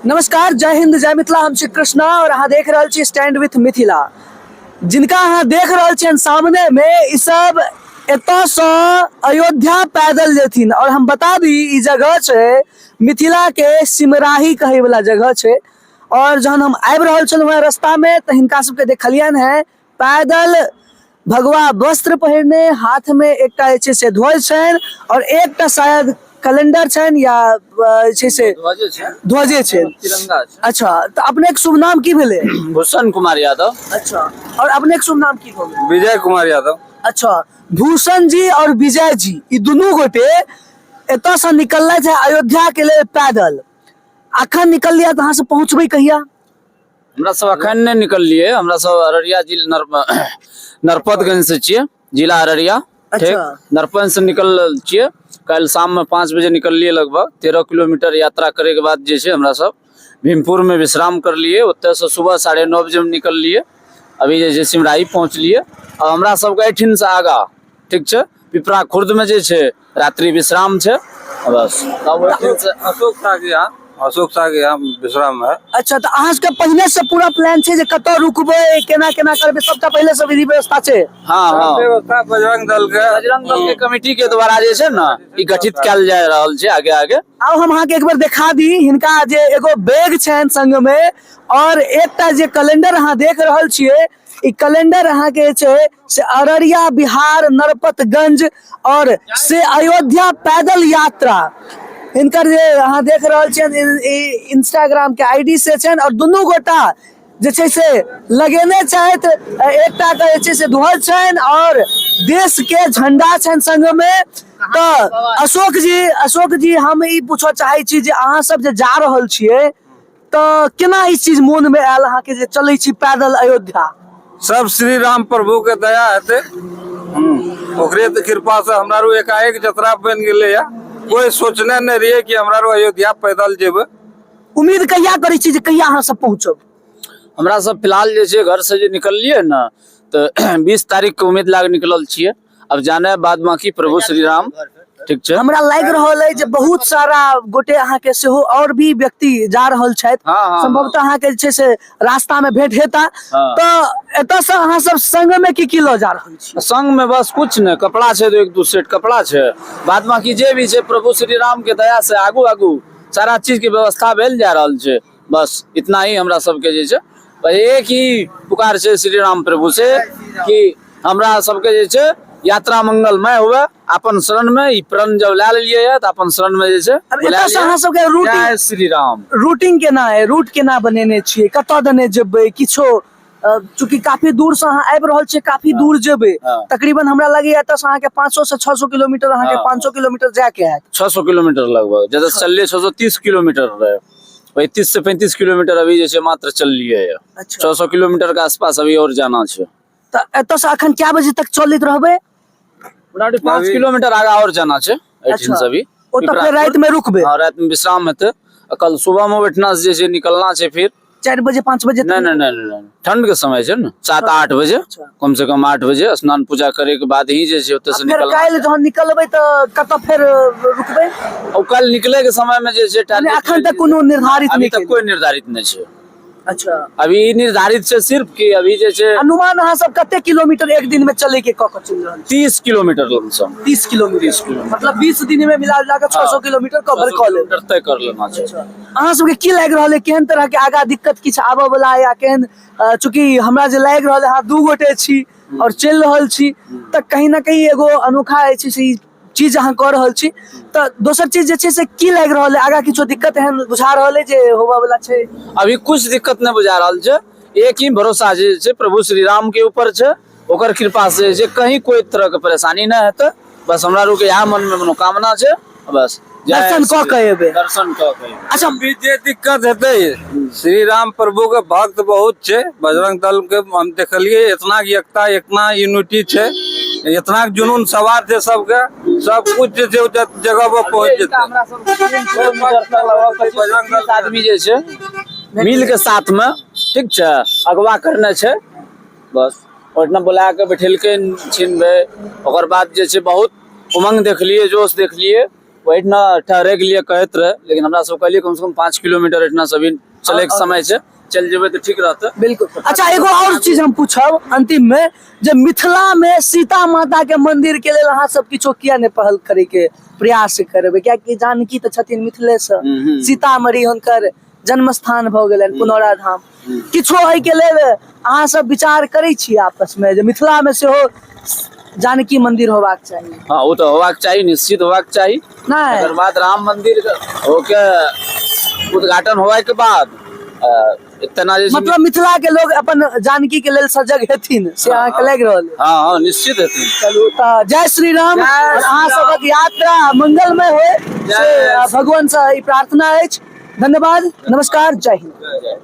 नमस्कार, जय हिंद, जय मिथिला। हम छी कृष्णा और अहाँ देख रहल छी स्टैंड विथ मिथिला। जिनका अहाँ देख रहल छियनि सामने में, ई सब एतऽ सँ अयोध्या पैदल जेथिन। और हम बता दी, ई जगह छै मिथिला के सिमराही कहै वाला जगह छै। और जहन हम आबि रहल छलहुँ हेँ रास्ता में तऽ हिनका सबके देखलियनि हेँ पैदल, भगवा वस्त्र पहिरने, हाथ में एकटा जे छै से ध्वज छनि और एकटा शायद कैलेंडर छनि या जे छै से ध्वजे छै। ध्वजे छै। तिरंगा छै। अच्छा, तऽ अपनेक शुभ नाम की भेलै? भूषण कुमार यादव। अच्छा, और अपनेक शुभ नाम की भेलै? विजय कुमार यादव। अच्छा, भूषण जी और विजय जी, ई दुनू गोटे एतऽ से निकललथि है अयोध्या के लेल पैदल। अखन निकललियै तऽ अहाँ सब पहुँचबै कहिया? हमरा सब अखन नहि निकललियै। हमरा सब अररिया जिला नरपतगंज से छियै, जिला अररिया। ठीक। नरपत से निकल छियै। काल्हि शाम में 5 बजे निकललियै। लगभग 13 किलोमीटर यात्रा करे के बाद जे छै हमरा सब भीमपुर में विश्राम करलियै। ओतय से सुबह 9:30 बजे में निकललियै। अभी जे छै सिमराही पहुँचलियै। अब हमरा सबके एहिठिन से आगा, ठीक छै, पिपरा खुर्द में जे छै रात्रि विश्राम छै, बस तब ओहिठिन से। अशोक साह के यहाँ, अशोक साह के यहाँ विश्राम है। अच्छा, तऽ अहाँ सबके पहिने से पूरा प्लान छै जे कतऽ रुकबै, केना केना करबै, सबटा पहिले से विधि व्यवस्था छै? हाँ। व्यवस्था बजरंग दल के बजरंग दल के कमेटी के द्वारा जे छै ने ई गठित कयल जा रहल छै आगे आगे। आउ, हम अहाँके एक बेर देखा दी हिनका जे एगो बैग छनि संग में और एकटा जे कैलेंडर अहाँ देख रहल छियै, ई कैलेंडर अहाँके जे छै से अररिया बिहार नरपतगंज और से अयोध्या पैदल यात्रा। हिनकर जे अहाँ देख रहल छियनि, ई इंस्टाग्राम के आईडी से छनि और दुनू गोटा जे छै से लगेने छथि। एकटा के जे छै से ध्वज छनि और देश के झंडा छनि संग में। तऽ अशोक जी, अशोक जी, हम ई पूछऽ चाहै छी जे अहाँ सब जे जा रहल छियै तऽ केना ई चीज मोन मे आयल अहाँके जे चलै छी पैदल अयोध्या? सब श्री राम प्रभु के दया हेतै, ओकरे तऽ कृपा से हमरा रो एकाएक जतरा बनि गेलै या। कोई सोचने नहि रहियै कि हमरा रो अयोध्या पैदल जेबै। उम्मीद कहिया करै छी जे कहिया अहाँ सब पहुँचब? हमरा सब फिलहाल जे छै घर से जे निकललियै ने तऽ 20 तारीख के उम्मीद लाग निकलल छियै। अब जाने बाद बाकी प्रभु श्री राम। ठीक छै। हमरा लागि रहल अछि जे बहुत सारा गोटे अहाँके सेहो और भी व्यक्ति जा रहल छथि। हाँ, हाँ। संभवतः अहाँके जे छै से रास्ता में भेंट हेता। तऽ एतऽ से अहाँ सब संग में की की लऽ जा रहल छी? संग में बस कुछ नहि, कपड़ा छै तो एक दू सेट कपड़ा छै। बाद बाकी जे भी छै प्रभु श्री राम के दया से आगू आगू सारा चीज के व्यवस्था भेल जा रहल छै। बस इतना ही हमरा सबके जे छै बस एक ही पुकार छै श्री राम प्रभु से कि हमरा सबके जे छै यात्रा मंगलमय हुए। अपन शरण में ई प्रण जब लए लेलियै तऽ अपन शरण में जे छै अब बुला एतऽ से लिअ। अहाँ सबके रूटिंग जय श्री राम। रूटिंग केना है, रूट केना बनेने छियै, कतऽ देने जेबै किछो? चूंकि काफी दूर से अहाँ आबि रहल छियै, काफी दूर जेबै। तकरीबन हमरा लगैया एतऽ से अहाँके 500 से 600 किलोमीटर, अहाँके 500 किलोमीटर जायके हैत। 600 किलोमीटर लगभग जतऽ चललियै 630 किलोमीटर रहे, वही 30 से 35 किलोमीटर अभी जे छै मात्र चललियै। 600 किलोमीटर के आसपास अभी और जाना छै। तऽ एतऽ से अखन कए बजे तक चलैत रहबै? मोटामोटी 5 किलोमीटर आगा और जाना छै एहिठाम से अभी। ओतऽ फेर राति में रुकबै? हाँ, राति में विश्राम हेतै आ कल सुबह में ओहिठिना से जे छै निकलना छै फिर। 4 बजे, 5 बजे? नहीं नहीं नहीं नहीं, ठंड के समय छै ने, 7-8 बजे। कम से कम 8 बजे स्नान पूजा करे के बाद ही जे छै ओतऽ से फेर निकलना। काल्हि जहन निकलबै तऽ कतऽ फेर रुकबै? और कल निकले के समय में जे छै माने अखन तक कोनो निर्धारित अभी नहि तक केलियै? कोई निर्धारित नहि छै। अभी ई निर्धारित छै सिर्फ कि अभी जे छै। अनुमान अहाँ सब कते किलोमीटर एक दिन में चले के कऽ के चलि रहल छी? 30 किलोमीटर लमसम। 30 किलोमीटर। 30 किलोमीटर। मतलब 20 दिन में मिला जुला कऽ 600 किलोमीटर कवर कऽ लेब। किलोमीटर तय कर लेना छै। अहाँ सबके की लागि रहल है, केहन तरह के आगा दिक्कत किछु आबऽ वाला या केहन? चूँकि हमरा जे लागि रहल है, अहाँ दू गोटे छी और चलि रहल छी तऽ कहीं ना कहीं एगो अनोखा जे छै से ई चीज अहाँ कऽ रहल छी। तऽ दोसर चीज जे छै से की लागि रहल है, आगा किछो दिक्कत एहन बुझा रहल है जे होबऽ वाला छै? अभी कुछ दिक्कत नहि बुझा रहल छै। एक ही भरोसा जे छै प्रभु श्री राम के ऊपर छै, ओकर कृपा से जे कहीं कोई तरह के परेशानी नहि हेतै। बस हमरा आरके इएह मन में मनोकामना छै, बस जय दर्शन कऽ श्री के एबै। दर्शन कऽ के एबै। अभी जे दिक्कत हेतै, श्री राम प्रभु के भक्त बहुत छै। बजरंग दल के हम देखलियै इतना एकता, इतना यूनिटी छै, इतना जुनून सवार छै सबके, सब कुछ जे छै ओ जगह पर पहुँच जेतै। हमरा सब 25-30 आदमी जे छै मिल के साथ में, ठीक छै, अगवा करने छै। बस ओहिठिना बुला के बैठेलकै छिन भाई। ओकर बाद जे छै बहुत उमंग देखलियै, जोश देखलियै। ओहिठिना ठहरे के लिए कहैत रहे, लेकिन हमरा सब कहलियै कम से कम 5 किलोमीटर एहिठिना से अभी चले के समय छै, चलि जेबै तऽ ठीक रहतै। बिल्कुल। अच्छा, एगो और चीज हम पूछब अंतिम में, जे मिथिला में सीता माता के मंदिर के लेल अहाँ सब किछो किया नहि पहल करे के प्रयास करबै? कियाकि जानकी तऽ छथिन मिथिले से, सीतामढ़ी हुनकर जन्म स्थान भऽ गेलनि, पुनौरा धाम। किछो एहि के लेल अहाँ सब विचार करै छी आपस में जे मिथिला में सेहो जानकी मंदिर होबाक चाही? हाँ, ओ तऽ होबाक चाही, निश्चित होबाक चाही। नहि, तकर बाद राम मंदिर होके उद्घाटन होए के बाद इतना जे छै- मतलब मिथिला के लोग अपन जानकी के लेल सजग हेथिन से अहाँके लागि रहल अइ? हाँ हाँ, निश्चित हेथिन। चलू तऽ जय श्री राम। जय श्री अहाँ सबक यात्रा मंगलमय होय से भगवान से ई प्रार्थना अछि। धन्यवाद, नमस्कार, जय हिंद। जय।